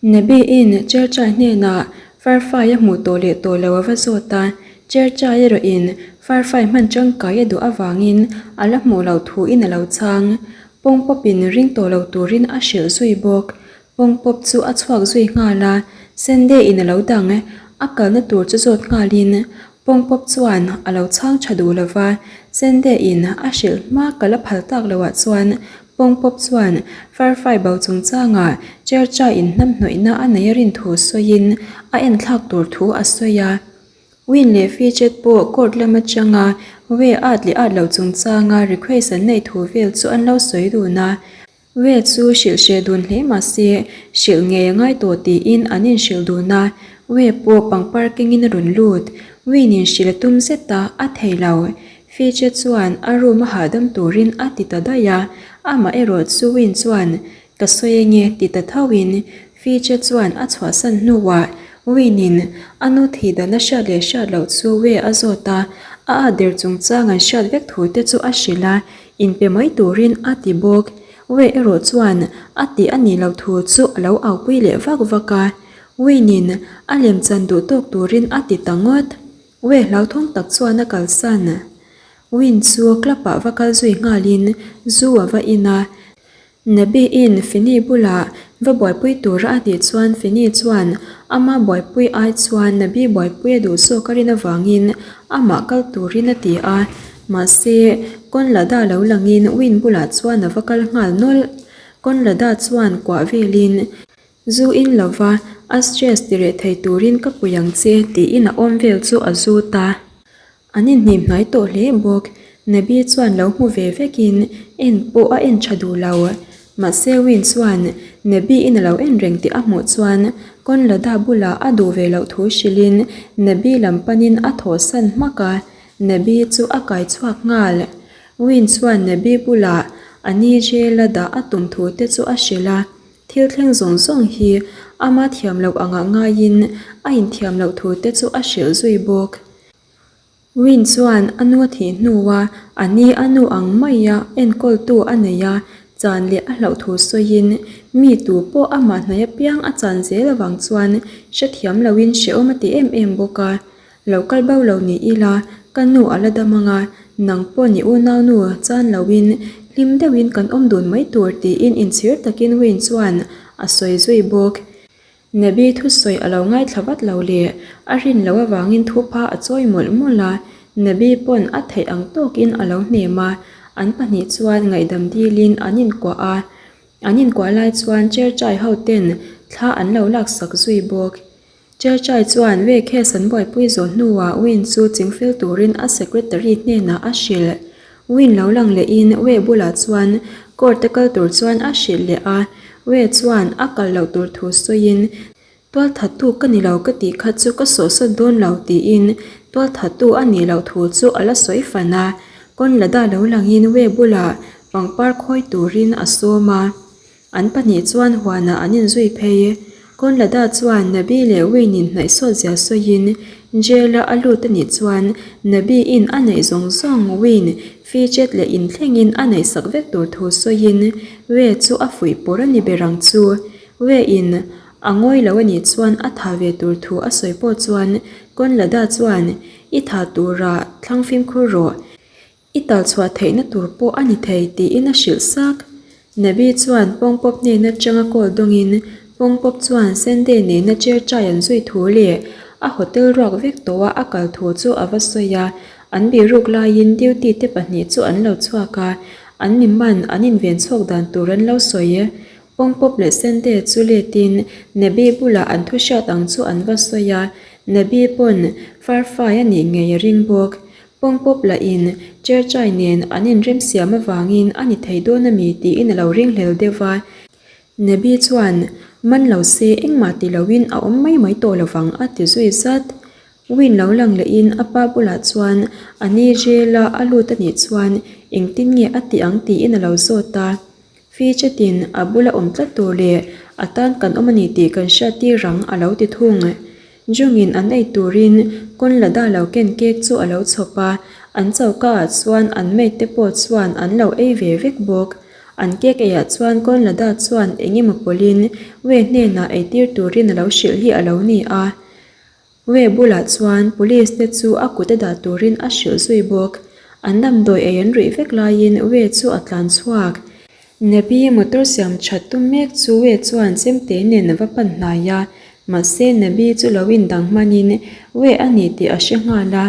Nabi-in Cherchai hnenah Farfai a hmuh tawh leh tawh lo a va zawt a, Cherchai erawhin Farfai hman tangkai a duh avangin a la hmuh loh thuin a lo chhang. Pawngpawpin ring tawh lo turin a hrilh zui bawk. Pawngpawp chu a chhuak zui nghal a, Sende-in a lo dang a kalna tur chu zawt nghalin Pawngpawp chuan a lo chhang tha duh lo va, Sende-in a hrilh hma kal a phal tak loah chuan Pawngpawp chuan Firefly bo chungchangah Chercha inhnamhnawihna a nei a rin thu sawiin a enthlak tur thu a sawi a. Win leh Fidget pawh court lam atanga Wei at leh at lo chungchanga request an neih thu vel chu an lo sawi dun a. Wei chu hrilh hreh dun hle mah se hrilh ngei a ngai tawh tiin an inhrilh dun a. Wei pawh pangpar kengin a rawn lut. Win in hrilh a tum zet a, a thei lo. Fidget chuan a room a hahdam turin a ti ta daih a, amah erawh chu Win chuan Ka sawi enge ti ta thoin Fidget chuan a chhuahsan hnuah Win-in a nu thih dan a hriat leh hriat loh chu Wei a zawt a, a at der chungchang an hriat vek thu te chu a hrilh a, inpe mai turin a ti bawk. Wei erawh chuan a tih a nih loh thu chu a lo aupui leh vak vak a, Win-in a lemchan duh tawk turin a ti ta ngawt. Wei hlauthawng tak chuan a kalsan. Win chu club ah va kal zui nghalin zu a va in a. Nabi-in Fini bulah va buaipui tura a tih chuan Fini chuan ama buaipui ai chuan Nabi buaipui a duh zawk a rin avangin amah kal turin a ti a. Mahse, Conlada lo langin Win bulah chuan a va kal nghal nawlh. Conlada chuan kuah velin. Zu in lova a stress ti reh thei turin ka pui ang che tiin a awm vel chu a zut a. An inhnim hnai tawh hle bawk. Nabi chuan lo hmu ve vekin en pawh a en tha duh lo. Mahse Win chuan Nabi in a lo en reng tih a hmuh chuan Conlada bulah a duh ve loh thu hrilhin Nabi lam panin a thawhsan hmak a, Nabi chu a kai chhuak nghal. Win chuan Nabi bulah a ni jail a dah a tum thu te chu a hrilh a. Thil thleng zawng zawng hi ama thiam loh angah ngaiin a inthiam loh thu te chu a hrilh zui bawk. Win chuan a nu a thih hnua a ni a nu ang maia enkawltu a nei a, chan leh a hlauh thu sawiin mi tu pawh amah hnaih apiang a chan zel avang chuan hrethiam loin hrehawm a ti em em bawk a. Lo kal bo lo ni ila, ka nu a la dam anga, nang pawh ni unau nu chan loin hlim deuhin kan awm dun mai tur tiin inchhir takin Wayne chuan a sawi zui bawk. Nabi thusawi a lo ngaithla vat lo leh a rin loh avangin thupha a chawi mawlh mawlh a, Nabi pawn a theih ang tawkin a lo hnem a, an pahnih chuan ngaihdam dilin an inkuah a, an inkuah lai chuan Cherchai ho ten thla an lo laksak zui bawk. Churchai chuan Wei case an buaipui zawh hnuah Win chu chingfel turin a secretary hnenah a hrilh. Win lo lang lehin Wei bulah chuan court a kal tur chuan a hrilh leh a, Wei chuan a kal loh tur thu sawiin, Tualthattu ka ni lo ka tih kha chu ka sawhsawt dawn lo tiin tualthattu a nih loh thu chu a la sawi fan a. Kawnlada lo langin Wei bulah pangpar khawi turin a sawm a. An pahnih chuan huanah an inzui phei. Kawnlada chuan Nabi leh Wayne in hnaih sawt zia sawiin jail-a a lut a nih chuan Nabi in a neih zawng zawng Wayne fidget leh inthlengin a neihsak vek tur thu sawiin Wei chu a fuih pawr a ni ber ang chu. Wei in a ngawi lo a nih chuan a tha ve tur thu a sawi pawh chuan Kawnlada chuan I tha tura thlang fimkhur rawh. I tal chhuah theihna tur pawh a ni thei tiin a hrilh sak. Nabi chuan Pawngpawp hnena changa call dawngin Pawngpawp chuan Sende nena chair chai an zui thu leh a hotel ruak vek tawha a kal thu chu a va sawi a, an biruk laiin duty te pahnih chu an lo chhuak a, an mi man an inven chhuak dan tur an lo sawi. Pawngpawp leh Sende chu letin Nabi bulah an thu hriat ang chu an va sawi a, Nabi pawn Farfai a nih ngei a ring bawk. Pawngpawp lahin Cherchai nen an inremsiam avangin a ni thei dawn a mi tiin a lo ringhlel deuh va. Nebi chuan, Man lo se engmah ti loin a awm mai mai tawh lovang a ti zui zat. Win lo lang lehin a pa bulah chuan a ni jail-a a lut a nih chuan engtin nge a ti ang tiin a lo zawt a. Fichetin a bula awm tlat tur leh a tan kan awm a ni tih kan hriat tir ang a lo ti thung. Jungin an ei turin Kawnlada lo ken cake chu a lo chhawp a, an choka ah chuan an maid te pawh chuan an lo ei ve vek bawk. An cake eiah chuan Conlada chuan eng emaw pawlhin We hnenah eitir turin a lo hrilh hi a lo ni a. We bulah chuan police te chu a kut a dah turin a hrilh zui bawk. An damdawi ei an ruih vek laiin We chu a tlan chhuak. Nebi motor siam that tum mek chu We chuan chemte nen a va pan hnai a, mahse Nebi chu lo indang hmanin We a ni tih a hre nghal a.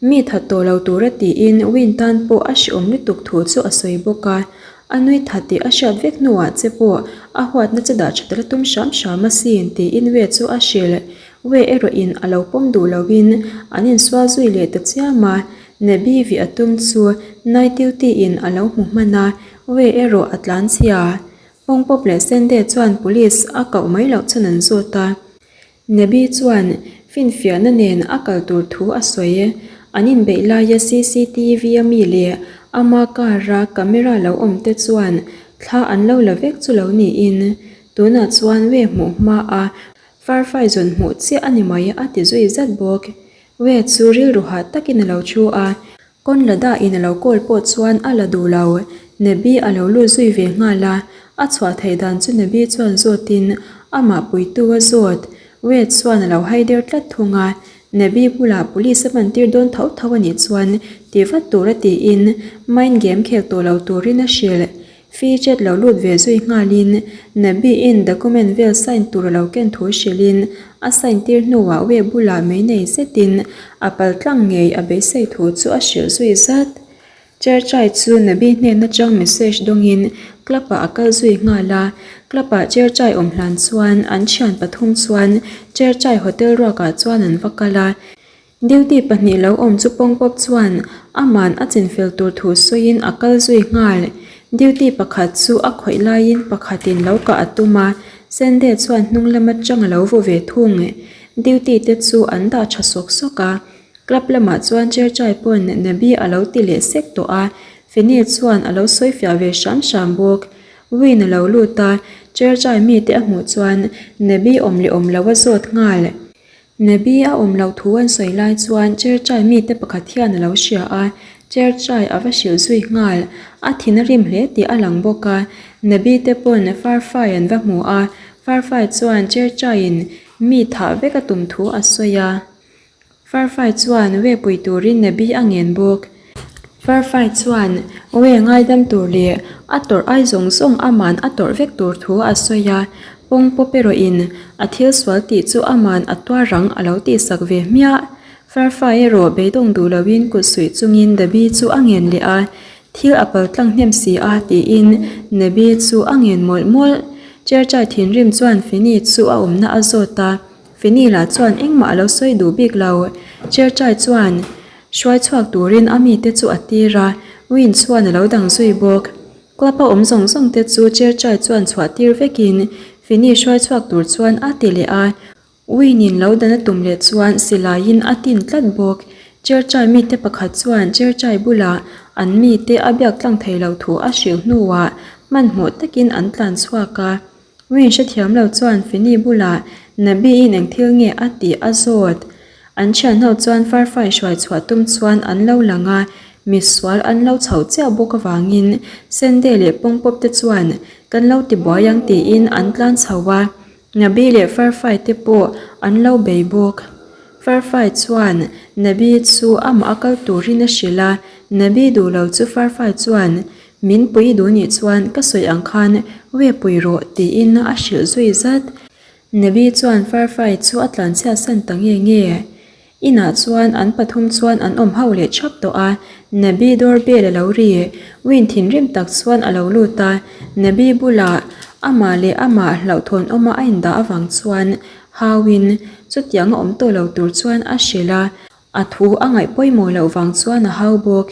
Mi that tawh lo tura tiin Win tan pawh a hreawm lutuk thu chu a sawi bawk a, a nui that tih a hriat vek hnuah che pawh a huatna che dah that la tum hram hram asin tiin We chu a hrilh. We erawhin a lo pawm duh loin an insual zui leh ta chiam a, Nebi vih a tum chu night duty in a lo hmu hman a, We erawh a tlan chhia. Pawngpawp leh Sende chuan police a koh mai loh chuan an zawt a. Nebi chuan finfiahna nen a kal tur thu a sawi. An inbeih laia cctv a mi leh ama car-a camera lo awm te chuan thla an lo la vek chu lo niin tunah chuan we hmuh hma a Farfai zawn hmuh chiah a ni mai a ti zui zat bawk. We chu rilru hah takin a lo thu a. Conlada in a lo call pawh chuan a la duh lo. Nebi a lo lut zui ve nghal a, a chhuah theih dan chu Nebi chuan zawtin amah puitu a zawt. Wade chuan a lo hai der tlat thung a, Nebi bulah police a man tir dawn tho tho a nih chuan ti vat tur a tiin mind game khel tawh lo turin a hrilh. Fee chet lo lut ve zui nghalin Nabi-in document vel sign tur a lo ken thu hrilhin a sign tir hnuah web bulah mei nei zetin a pal tlang ngei a beisei thu chu a hrilh zui zat. Cherchai chu Nabi hnen atang message dawngin club-ah a kal zui nghal a, club-ah Cherchai awm hlan chuan an thian pathum chuan Cherchai hotel ruakah chuan an va kal a, Duty pahnih lo awm chu pawngpawp chuan aman a chinfel tur thu sawiin a kal zui nghal. Duty pakhat chu a khawih laiin pakhatin lo kah a tum a, Sende chuan hnung lam atang a lo vu ve thung. Duty te chu an dah tha sawk sawk a, club lamah chuan Cherchai pawn Nabi a lo ti leh sek tawh a, Fini chuan a lo sawi fiah ve hram hram bawk. Win a lo lut a, Cherchai mite a hmuh chuan Nabi awm leh awm lo a zawt nghal. Nebi a awm loh thu an sawi lai chuan Cherchai mite pakhat hian a lo hria a, Cherchai a va hrilh zui nghal. A thin a rim hle tih a lang bawk a, Nebi te pawn Farfai an va hmu a, Farfai chuan Cherchaiin mi thah vek a tum thu a sawi a. Farfai chuan we pui turin Nebi a ngen bawk. Farfai chuan we ngaidam tur leh a tawrh ai zawng zawng aman a tawrh vek tur thu a sawi a, pawng pawp erawhin a thil sual tih chu aman a tuar rang a lo tihsak ve hmiah. Farfai erawh beidawng duh loin kut suih chungin Debbie chu a ngen leh a, thil a pal tlang hnem si a tiin Debbie chu a ngen mawlh mawlh. Cherchai thinrim chuan Fini chu a awmna a zawt a, Fini lah chuan engmah a lo sawi duh bik lo. Cherchai chuan. Hruai chhuak turin a mite chu a tir a, Win chuan a lo dang zui bawk. Club a awm zawng zawng te chu Cherchai chuan chhuah tir vekin Fini hruai chhuak tur chuan a ti leh a, Win in lo dan a tum leh chuan silaiin a tin tlat bawk. Cherchai mite pakhat chuan Cherchai bulah an mite a biak tlang thei lo thu a hrilh hnuah hmanhmawh takin an tlan chhuak a. Win hrethiam lo chuan Fini bulah Nabi-in eng thil nge a tih a zawt. An thianho chuan Farfai hruai chhuah tum chuan an lo lang a, misual an lo chhoh chiah bawk avangin Sende leh Pawngpawp te chuan kan lo ti buai ang tiin an tlan chho a, Nabi leh Farfai te pawh an lo bei bawk. Farfai chuan Nabi chu amah a kal turin a hrilh a, Nabi duh lo chu Farfai chuan Min pui duh nih chuan ka sawi ang khan we pui rawh tiin a hrilh zui zat. Nebi chuan Farfai chu a tlanchhiat san ta nge nge. Inah chuan an pathum chuan an awm ho leh thap tawh a, Nebi door bell a lo ri. Win thinrim tak chuan a lo lut a, Nebi bulah amah leh amah hlauhthawn awma a indah avang chuan hauin chutiang a awm tawh lo tur chuan a hrilh a, a thu a ngaih pawimawh loh vang chuan a hau bawk.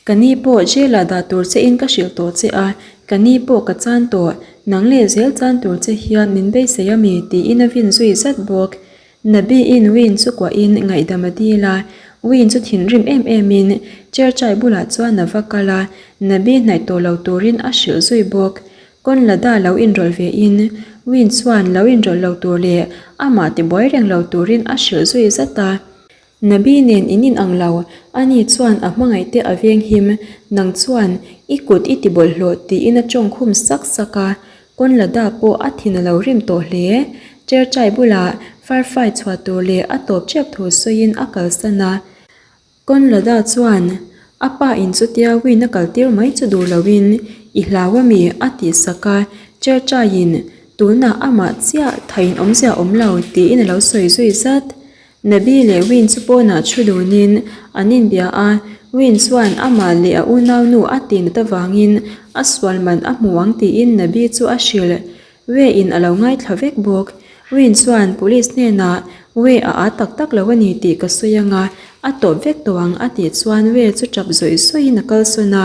Ka ni pawh jail ah dah tur che in ka hrilh tawh che a, ka ni pawh ka chan tawh, nang leh zel chan tur che hian min beisei a mi tiin a vin zui zat bawk. Nabi in Win chu kuah in ngaihdam a dil a, Win chu thinrim em em in Cherchai bulah chuan a va kal a, Nabi hnaih tawh lo turin a hrilh zui bawk. Kawnlada lo inrawlh ve in Win chuan lo inrawlh lo tur leh amah tibuai reng lo turin a hrilh zui zat a. Nabi nen in inang lo, ani chuan a hmangaihte a veng him, nang chuan I kut i ti bawlhhlawh tiin a tawng khum sak sak a, Kawnlada pawh a thin a lo rim tawh hle. Cherchai bulah Farfai chhuah tur leh a tawp tep thu sawiin a kalsan a. Kawnlada chuan a pa in chutia win a kaltir mai chu duh loin i hlau a mi a tih sak a, Cherchaiin tunah amah chiah thain awmzia awm lo tiin a lo sawi zui zat. Nabi leh Win chu pawnah thu dunin an inbia a, Win chuan amah leh a unaunu a tihnat avangin a sual man a hmu ang tiin Nabi chu a hrilh. We in a lo ngaithla vek bawk. Win chuan police hnenah We a â tak tak lo a ni tih ka sawi anga a tawp vek tawh ang a tih chuan We chu tap zawih zawihin a kalsawn a.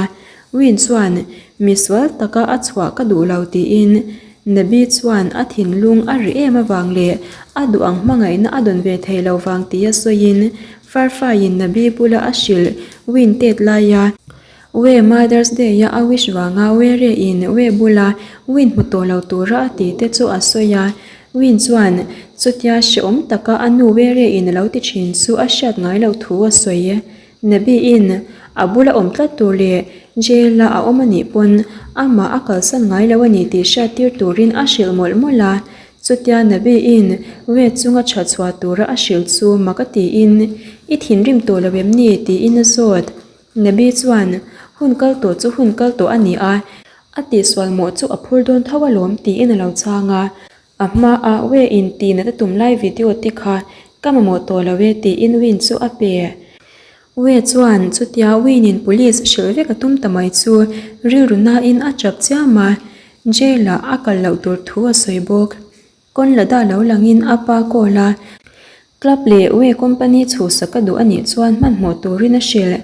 Win chuan misual taka a chhuah ka duh lo tiin Nabi chuan a thinlung a ri em avang leh a duh ang hmangaihna a dawn ve thei lo vang tia sawiin Farfaiin Nabi bula a hrilh Win tet laia We Mother's Day-a a wish vanga Were in We bula Win hmu tawh lo tura a tih te chu a sawi a. Win chuan chutia hrehawm taka a nu Were in a lo ti thin chu a hriat ngai loh thu a sawi. Nabiin a bula awm tlat tur leh jail-a a awm a nih pawn amah a kalsan ngai lo a ni tih hriattir turin a hrilh mawlh mawlh a. Chutia Nabiin Wade chunga tha chhuah tura a hrilh chu mak a tiin, I thinrim tawh lo em ni? tiin a zawt. Nabi chuan, Hun kal tawh chu hun kal tawh a ni a, a tihsual mawh chu a phur dawn tho alawm tiin a lo chhang a. A hmaah we in tih nat a tum lai video te kha ka mamawh tawh lo e tiin Win chu a pe. We chuan chutia Win in police hrilh vek a tum ta mai chu rilru nain a chap chiam a, jail ah a kal loh tur thu a sawi bawk. Kawnlada lo langin a pa call a, club leh we company chhuhsak a duh a nih chuan hmanhmawh turin a hrilh.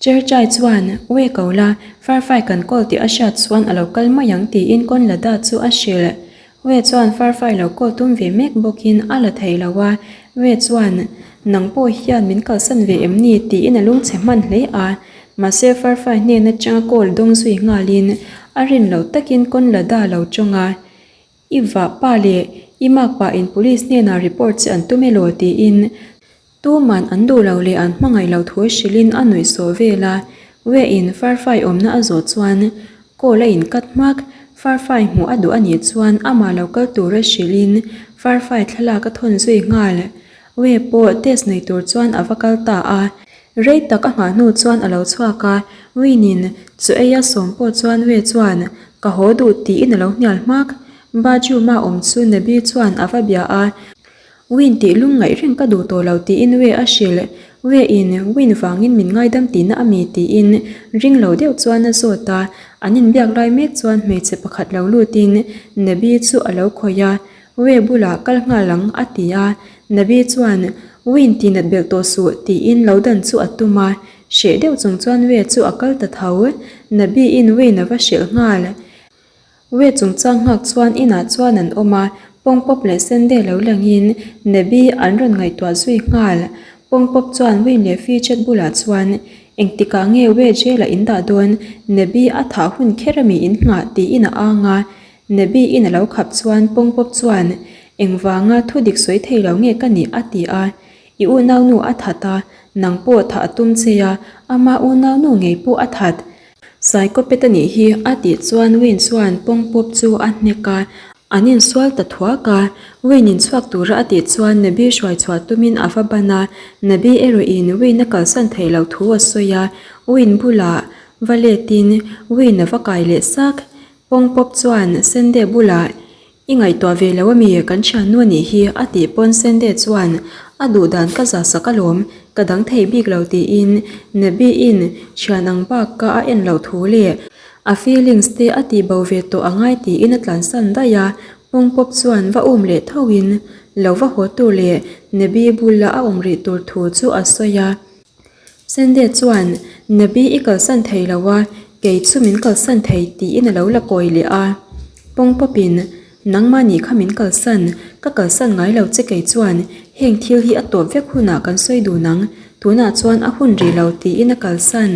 Cherchai chuan, We ko la, Farfai kan call tih a hriat chuan a lo kal mai ang tiin Kawnlada chu a hrilh. We chuan Farfai lo call tum ve mek bawkin a la thei lo a, We chuan, Nang pawh hian min kalsan ve em ni? tiin a lungchhe hman hle a. Mahse Farfai hnen atanga call dawng zui nghalin a rin loh takin Kawnlada lo tawng a, I vah pa leh i makpa in police hnenah report che an tum elaw? tiin Tuman an duh lo leh an hmangaih lo thu hrilhin a nuih sawh vel a, We in Farfai awmna a zawh chuan call a inkat hmak. Farfai hmuh a duh a nih chuan amah lo kal tura hrilhin Farfai thlalak a thawn zui nghal. We pawh test nei tur chuan a va kal ta a. Rei tak a nghah hnu chuan a lo chhuak a, Win-in chu eia sawm pawh chuan We chuan ka haw duh tiin a lo hnial hmak. Bathroom-a awm chu Nabi chuan a va bia a. Win tih lung ngaih reng ka duh tawh lo tiin We a hrilh. We in Win vangin min ngaidam tihna a mi tiin ring lo deuh chuan a zawt a. An inbiak lai mek chuan hmeichhe pakhat lo lutin Nabi chu a lo khawih a. We bulah kal nghal ang a ti a. Nabi chuan Win tih nat belh tawh suh tiin lo dan chu a tum a. Hreh deuh chung chuan We chu a kal ta tho. Nabi in Win a va hrilh nghal. We chungchang nghak chuan inah chuan an awm a, Pawngpawp leh Sende lo langin Nebi an rawn ngaihtuah zui nghal. Pawngpawp chuan Win leh Fitchet bulah chuan, Engtikah nge We jail-a in dah dawn? Nebi a thah hun kher ami in nghah? tiin a ang a. Nebi in a lo khap chuan Pawngpawp chuan, Engvanga thu dik sawi thei lo nge ka nih? a ti a. I unaunu a that a, nang pawh thah a tum che a, ama unaunu ngei pawh a that. Psychopath a nih hi a tih chuan Wayne chuan pawngpawp chu a hnek a, an insual ta thuak a. Wayne in chhuak tura a tih chuan Nabi hruai chhuah tumin a va ban a, Nabi erawhin Wayne a kalsan theih loh thu a sawi a, Wayne bulah va letin Wayne a va kai leh sak. Pawngpawp chuan Sende bulah I ngaihtuah ve lo ami kan thiannu a nih hi a tih pawn Sende chuan a duh dan ka za sak alawm ka dang thei bik lo tiin Nabi-in thian ang bak ka a en loh thu leh a feelings te a tih bo ve tawh a ngai tiin a tlansan daih a, Pawngpawp chuan va um leh tho in lo va haw tur leh Nabi bula a awm rih tur thu chu a sawi a. Sende chuan Nabi i kalsan thei lo a, kei chu min kalsan thei tiin a lo la kawi leh a. Pawngpawpin, Nangmah nih kha min kalsan, ka kalsan ngai lo che kei chuan heng thil hi a tawp vek hunah kan sawi dun ang, tunah chuan a hun rih lo tiin a kalsan.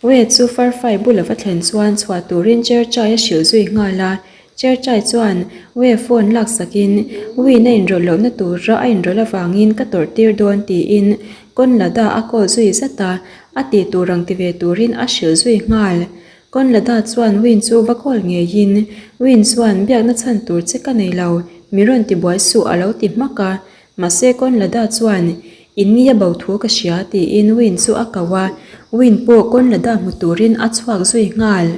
We chu Farfai bula va thlen chuan chhuah turin Cherchai a hrilh zui nghal a, Cherchai chuan We phone laksakin Win a inrawlh lohna tura a inrawlh avangin ka tawrh tir dawn tiin Kawnlada a call zui zat a, a tih tur ang ti ve turin a hrilh zui nghal. Conlada chuan Win chu va call ngeiin Win chuan biakna chhan tur che ka nei lo, mi rawn ti buai suh a lo ti hmak a. Mahse Conlada chuan I ni a bo thu ka hria tiin Win chu a ko a, Win pawh Conlada hmu turin a chhuak zui nghal.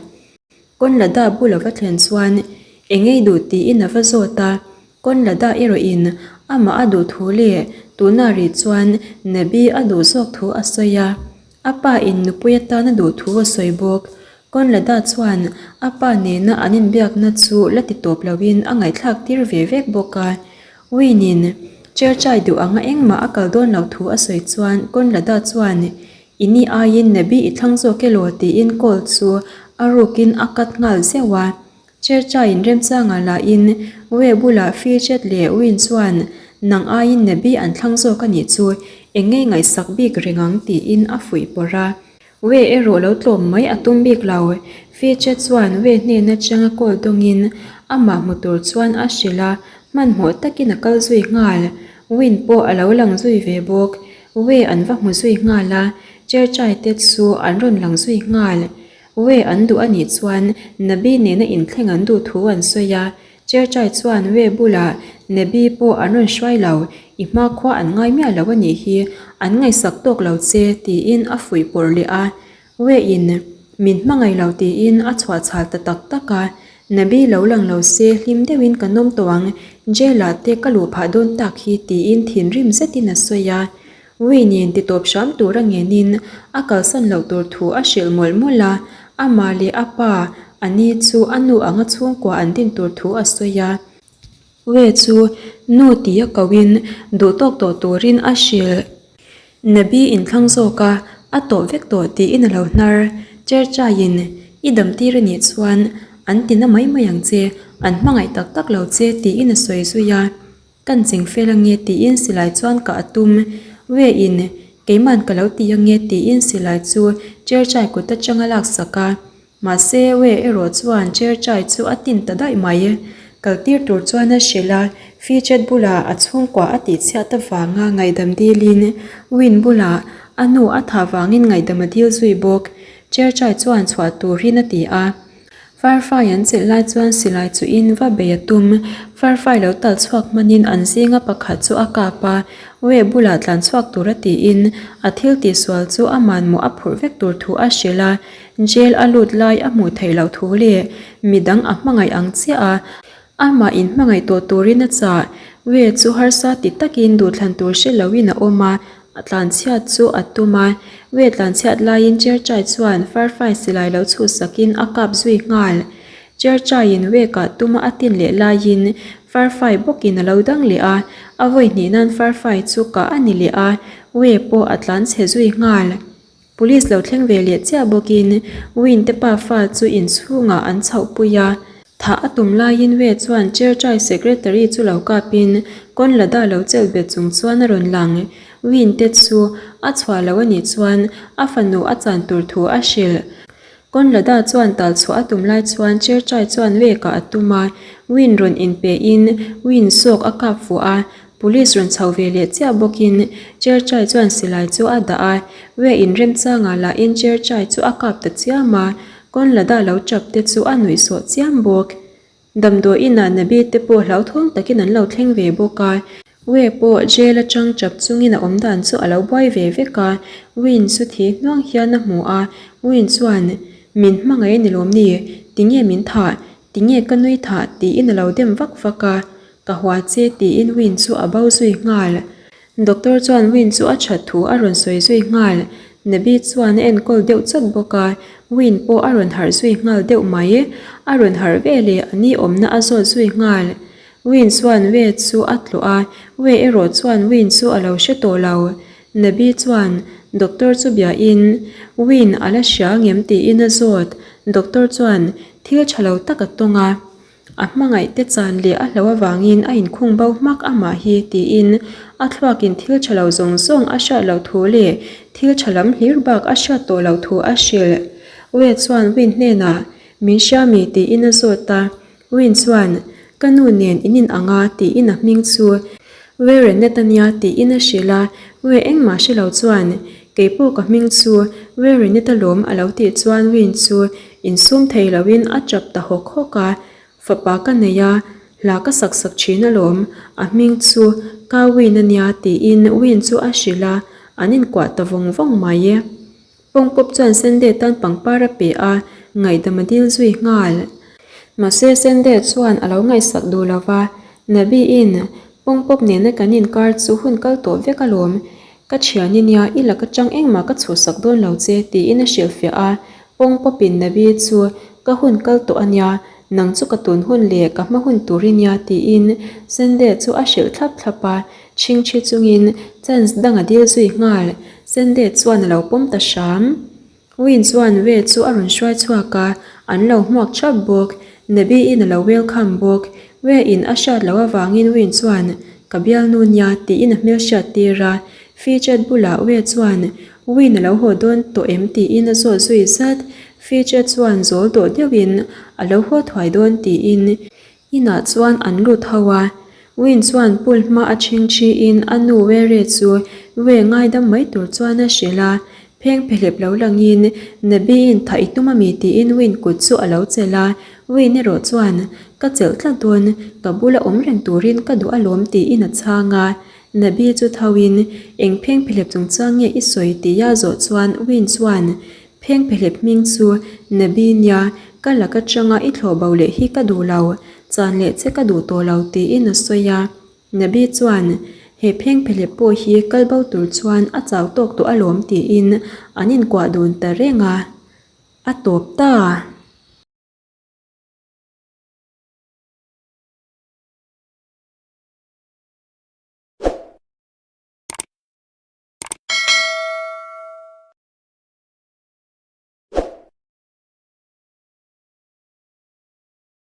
Conlada bul a va thlen chuan Eng ei duh tiin a va zawt a, Conlada erawhin amah a duh thu leh tuna rih chuan Nabi a duh zawk thu a sawi a. A pa in nupui atan a duh thu a sawi bawk. Conlada chuan a pa nena an inbiakna chu la ti tawp loin a ngaihthlak tir ve vek bawk a. Win-in Cherchai duh anga engmah a kal dawn loh thu a sawi chuan Conlada chuan I ni aiin Nabi i thlang zawk elaw tiin call chu a rukin a cut nghal zeuh a. Cherchaiin remchangah lahin Wei bulah Fidget leh Win chuan nang aiin Nabi an thlang zawk a nih chu eng ngei ngaihsak bik reng ang tiin a fuih pawrh a. Wei erawh lo tlawm mai a tum bik lo. Fidget chuan Wei hnen atanga call dawngin amah hmu tur chuan a hrilh a, hmanhmawh takin a kal zui nghal. Win pawh a lo lang zui ve bawk. Wei an va hmu zui nghal a, Cherchai te chu an rawn lang zui nghal. Wei an duh a nih chuan Nabi nena inthleng an duh thu an sawi a, Cherchai chuan Wei bulah Nabi pawh an rawn hruai lo, i hmakhua an ngai miah lo a nih hi, an ngaihsak tawk lo che tiin a fuih pawrh leh a. Wei-in min hmangaih lo tiin a chhuah chhal ta tak tak a, Nabi lo lang lo se hlim deuhin ka nawm tawh ang, jail-ah te ka luh phah dawn tak hi tiin thinrim zetin a sawi a. Wayne-in ti tawp hram tur a ngenin a kalsan loh tur thu a hrilh mawlh mawlh a, amah leh a pa a ni chu a nu anga chhungkua an din tur thu a sawi a. Wei chu nu tia koin duh tawk tawh turin a hrilh. Nabi inthlang zawk a, a tawh vek tawh tiin a lo hnar. Cherchaiin i dam tir a nih chuan an ti na mai mai ang che, an hmangaih tak tak lo che tiin a sawi zui a. Kan cheng fel ange tiin silai chuan ka a tum. Weiin keiman ka lo ti ange tiin silai chu Cherchai kut atang a laksak a. Mahse Wei erawh chuan Cherchai chu a tin ta daih mai. Kal tir tur chuan a hrilh a, Fitchet bulah a chhungkua a tihchhiat avanga ngaihdam dilin Win bulah a nu a thah vangin ngaihdam a dil zui bawk. Cherchai chuan chhuah turin a ti a. Farfai an chelh lai chuan silai chuhin va bei a tum. Farfai lo tal chhuak hmanin an zinga pakhat chu a kap a, Wei bulah tlan chhuak tura tiin a thil tihsual chu a manmawh a phurh vek tur thu a hrilh a, jail a lut lai a hmuh theih loh thu leh midang a hmangaih ang chiah a, amah inhmangaih tawh turin a chah. Wei chu harsa ti takin duhthlan tur hre loin a awm a, A tlanchhiat chu a tum a, Wei tlanchhiat laiin Cherchai chuan Farfai silai lo chhuhsakin a kap zui nghal. Cherchaiin Wei kah tuma a tin leh laiin Farfai bawkin a lo dang leh a, a vawi hnih nan Farfai chu kah a ni leh a, Wei pawh a tlanchhe zui nghal. Police lo thleng ve leh chiah bawkin Win te pafa chu inchhungah an chhohpui a. Thah a tum laiin Wei chuan Cherchai secretary chu lo kapin Conlada lo chelh bet chung chuan a rawn lang. Win te chu a chhuah lo a nih chuan a fanu a chan tur thu a hrilh. Conlada chuan tal chhuah a tum lai chuan Cherchai chuan Wei kah a tum a, Win rawn inpehin Win zawk a kap fuh a, Police rawn chho ve leh chiah bawkin Cherchai chuan silai chu a dah a, Wei inremchangah lahin Cherchai chu a kap ta chiam a, Conlada lo chap te chu a nuihsawh chiam bawk. Damdawi inah Nabi te pawh hlauthawng takin an lo thleng ve bawk a, Wei pawh jail atang chap chungin a awm dan chu a lo buai ve vek a, Win chu thi hnuang hian a hmu a, Win chuan, Min hmangaih a ni lawm ni? Tinge min thah? Tinge ka nui thah? tiin a lo dem vak vak a, Ka hua che tiin Win chu a bo zui nghal. Doctor chuan Win chu a that thu a rawn sawi zui nghal. Nabi chuan a enkawl deuh chawt bawk a, Win pawh a rawn harh zui nghal deuh mai. A rawn harh veleh a ni awmna a zawt zui nghal. Win chuan Wei chu a tlawh a, Wei erawh chuan Win chu a lo hre tawh lo. Nabi chuan doctor chu biain, Win a la hria ngem tiin a zawt. Doctor chuan thil tha lo tak a tawng a. A hmangaih te chan leh a hlo avangin a inkhung bo hmak amah hi tiin a thluakin thil tha lo zawng zawng a hriat loh thu leh thil tha lam hlir bak a hriat tawh loh thu a hrilh. Wei chuan Win hnenah, Min hria mi? tiin a zawt a. Win chuan, Ka nu nen in in ang a tiin a hming chu Wei Rennet a nia tiin a hrilh a. Wei engmah hre lo chuan, Keipawh ka hming chu Wearinit alawm a lo tih chuan Win chu insum thei loin a tap ta hawk hawk a. Fapa ka nei a, hla ka sak sak thin alawm, a hming chu Ka Win a nia tiin Win chu a hrilh a, an inkuah ta vawng vawng mai. Pawngpawp chuan Sende tan pangpar a pe a, ngaihdam a dil zui nghal. Mahse Sende chuan a lo ngaihsak duh lo va, Nabiin, Pawngpawp nena kan inkar chu hun kal tawh vek alawm, ka thian i nia, i lak atang engmah ka chhuhsak dawn lo che, tiin a hrilhfiah a. Pawngpawpin Nabi chu, Ka hun kal tawh a nia, nang chu ka tun hun leh ka hma hun tur i nia, tiin Sende chu a hrilh thlap thlap a. Chhingchhi chungin chance dang a dil zui nghal. Sende chuan a lo pawm ta hram. Win chuan Wei chu a rawn hruai chhuak a, an lo hmuak thap bawk. Nabi-in a lo welcome bawk. Wei-in a hriat loh avangin Win chuan, Ka bialnu nia, tiin a hmel hriat tir a. Featured bulah Wei chuan, Win a lo haw dawn tawh em tiin a zawt zui zat. Featured chuan zawl dawh deuhin, A lo haw thuai dawn tiin. Inah chuan an lut ho a, Win chuan pool hma a chhingchhiin a nu Were chu We ngaidam mai tur chuan a hrilh a, pheng phehlep lo langin Nabiin tha i tum ami tiin Win kut chu a lo chelh a, Win erawh chuan ka chelh tlat dawn, ka bula awm reng turin ka duh alawm tiin a chhang a, Nabi chu thoin eng pheng phehlep chungchang nge i sawi tia zawh chuan Win chuan Pheng phehlep hming chu Nabi nia, ka lak atanga i thlawh bo leh hi ka duh lo, chan leh che ka duh tawh lo tiin a sawi a. Nabi chuan, He pheng phehlep pawh hi kal bo tur chuan a chau tawk tawh alawm tiin an inkuah dun ta reng a, a tawp ta.